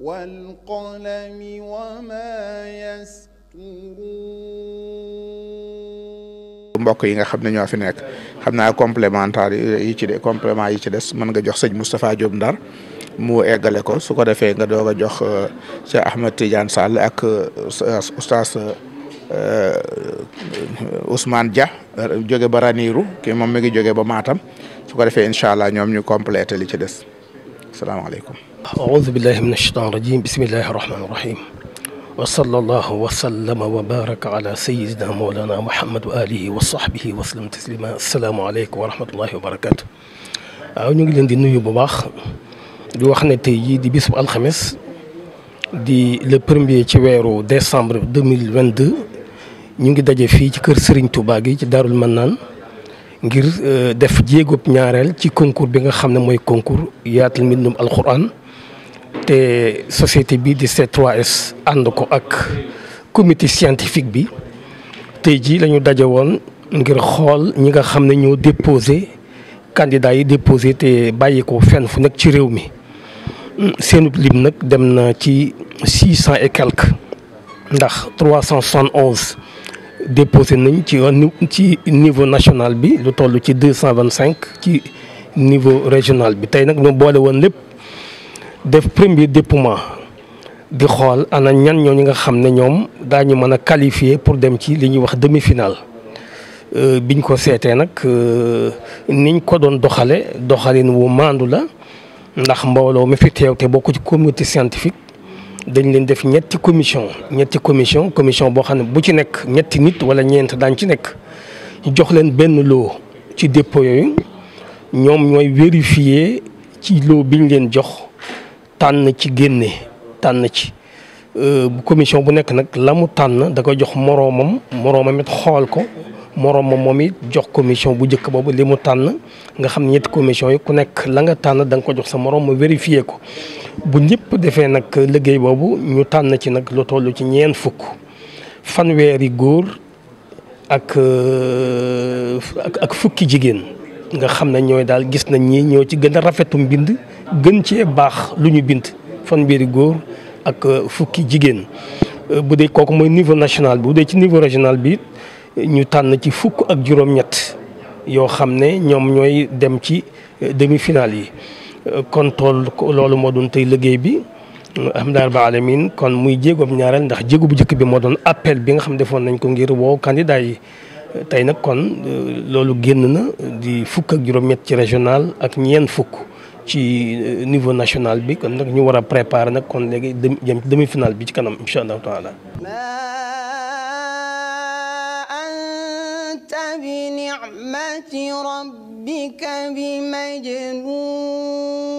والقلم وما يسطرون. mbokk yi nga xam ne ñoo fi nekk xam naa complémentaire yi ci des complément yi ci des mën nga jox sëñ Moustapha Diop Ndar mu eggale ko su ko defee nga doog a jox Cheikh Ahmed Tidiane Sall ak oustaz Ousmane Dia jóge ba Ranirou kii moom mi ngi jóge ba Matam su ko defee incha allah ñoom ñu complété li ci des asalaamaaleykum. aoudu billahi min ashaitan rajim bismillahi rahmani rahim wa sallallahu wa sallama wa baraka ala sayidina mawlana muhammad wa alihi wa sahbihi wa sallam taslima asalaamaaleykum wa rahmatullahi wa barakatu. waaw ñu ngi leen di nuyu bu baax di wax ne tey jii di bisu alxames di le premier ci weeru décembre 2022 ñu ngi daje fii ci kër Serigne Touba gi ci Daarul Mannaan ngir def jéegub ñaareel ci concours bi nga xam ne mooy concours yaatal mbindum alquran te société bi di C3S ànd ko ak comité scientifique bi tey jii la ñu daje woon ngir xool ñi nga xam ne ñoo déposé candidats yi déposé te bàyyi ko fenn fu nekk ci réew mi seenub lim nag dem na ci 600 et quelques ndax 371 déposé nañ ci niveau national bi lu toll ci 225 ci niveau régional bi tey nag ñoo boole woon lépp def premier dépouillement di xool ana ñan ñoo ñi nga xam ne ñoom daañu mën a qualifier pour dem ci li ñuy wax demi-finale biñ ko seetee nag niñ ko doon doxalin wu maandu la ndax mbooloo mi fi teew te bokk ci comité scientifique dañ leen def ñetti commission boo xam ne bu ci nekk ñetti nit wala ñeent daañ ci nekk ñu jox leen benn lot ci dépôt yooyu ñoom ñooy vérifier ci lot biñ leen jox tànn ci commission bu nekk nag la mu tànn da koy jox moroomam it xool ko moroomam moom it jox commission bu njëkk boobu li mu tànn nga xam ne ñetti commission yi ku nekk la nga tànn da nga ko jox sa moroom ma vérifier ko bu ñëpp defee nag liggéey boobu ñu tànn ci nag lu toll ci ñeent fukk fanweeri góor ak fukki jigéen nga xam ne ñooy daal gis nañ ñi ñoo ci gën a rafetu mbind gën cee baax lu ñu bind fanweeri góor ak fukki jigéen bu dee kooku mooy niveau national bi bu dee ci niveau régional bi ñu tànn ci fukk ak juróom-ñett yoo xam ne ñoom ñooy dem ci demi-finale yi kon loolu moo doon tey liggéey bi alhamdulilah rabbil alamin kon muy jéegoob ñaareel ndax jéego bu njëkk bi moo doon appel bi nga xam defoon nañ ko ngir woo candidat yi tey nag kon loolu génn na di fukk ak juróom-ñett ci régional ak ñeent fukk ci niveau national bi kon nag ñu war a préparer nag kon léegi jëm ci demi-finale bi ci kanam incha allahu taala. bi ni'mati rabbika bi majnun.